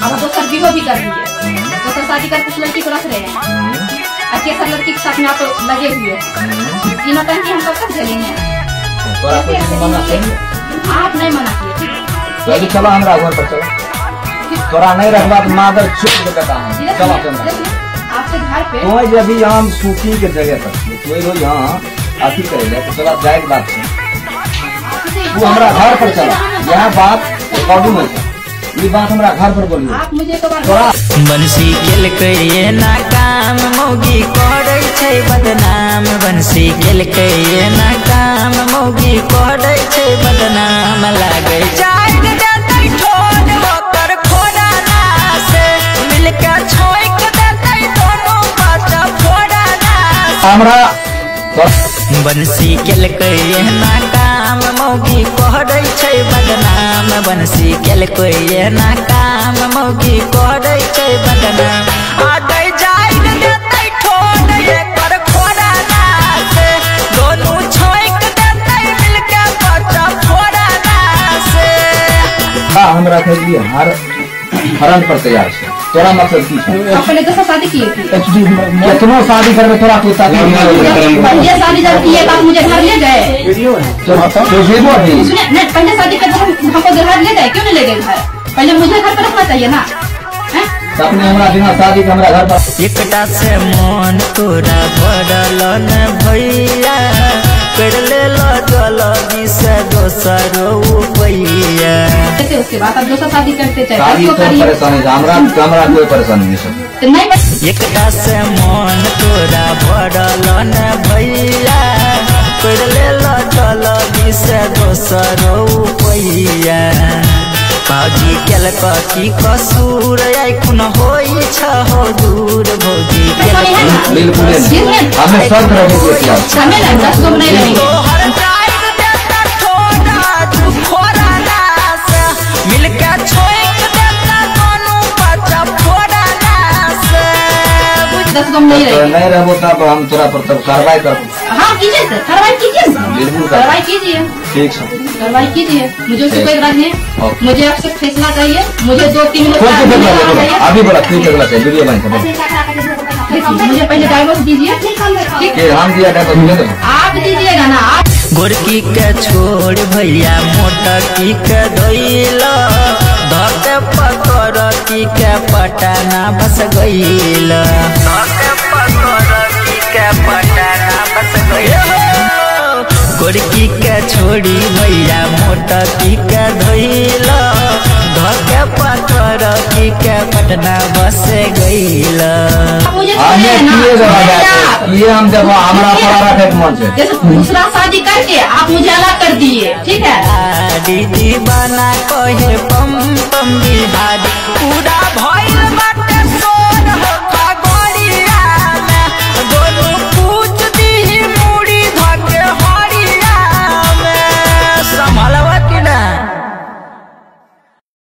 आप दोसर विवाह भी कर दिए, दोसर शादी कर कुछ लड़की को रख रहे हैं, अकेला लड़की के साथ में आप लगे हुए ये नौटंकी हम कब तक झेलेंगे? आप नहीं मना किए, ठीक है? तो चलो हमरा घर पर चलो, तोरा नहीं रखबा तो मादर चोट के बेटा हम चलो आपसे घर पे। तो जब भी हम सूखी के जगह पर कोई रोज यहाँ अथी करे ले तो चला जाए के बात है, तू हमरा घर पर चला, यहाँ बात रिकॉर्डिंग हो, ये बात हमरा घर पर बोलिए। आप मुझे तो बंसी केलकै एना काम मौगी करै छै बदनाम, बंसी केलकै एना काम मौगी करै छै बदनाम, लागै जाग देतै ठोर ओकर खोराना से, मिलके छोइक देतै दोनों बच्चा फोड़ाना। हमरा बंसी केलकै एना काम मौगी करै छै बदनाम, बंसी केलकै एना काम मौगी करै छै बदनाम, आगै जाग देतै ठोर एकर खोराना से, दोनों छोइक देतै मिलके बच्चा फोड़ाना से। हमरा खरीदलिए हर हरण पर तैयार छै, तोरा मतलब की छै? अपने तो शादी किए थे, कितनो शादी करबे तोरा कोई शादी नहीं, पहले शादी जब किए तब मुझे घर ले गए, तो जेबो अभी सुने नहीं, पहले शादी कर हमको घर ले गए, क्यों नहीं ले गए घर? पहले मुझे घर पर रखना चाहिए ना। अपने हमरा बिना शादी के हमरा घर पर एकटा से मन तोरा भरल न भैया, कर लेलो जलदी से दोसर उपैया। उसके बाद आप दोसर शादी करते चाहे शादी तो परेशानी, हमरा हमरा कोई परेशानी नहीं नहीं। एकटा से मन तोरा भरल न भैया, कर लेलो जलदी से दोसर उपैया, भौजी केलक की कसूर आइ कुन होइ छहो दूर, भौजी केलक बिल्कुल हमें सब रहेंगे, हमें ना 10 गो नहीं रहेंगे। तोहर जाग देता ठोरा तू फोड़ाना से, मिलके छोइक देता दोनों बच्चा फोड़ाना से, 10 गो नहीं रहेंगे। नहीं रहबो तब हम तोरा पर तब कार्रवाई करबो। हाँ कीजिए सर, कार्रवाई कीजिए, बिल्कुल कार्रवाई कीजिए, ठीक है कार्रवाई कीजिए। मुझे उससे कोई इतराज नहीं, मुझे आपसे फैसला चाहिए, मुझे 2-3 अभी बोला ठीक फैसला चाहिए, वीडियो बन मुझे पहले डाइवोर्स दीजिए, ठीक है? हम दिया डाइवोर्स आप दीजिएगा ना। आप गोरकी के छोड़ भैया मोटकी के धोइल, धके पकड़की के पटाना बस गइल, धके पकड़की के पटाना बस गइल, गोरकी के छोड़ी भैया मोटकी के धोइल, धके पकड़की के पटना बस गइल। ये हम जब हमरा पर रखे मन से जैसे दूसरा शादी करके आप मुझे अलग कर दिए, ठीक है? दीदी बना कहे पम पम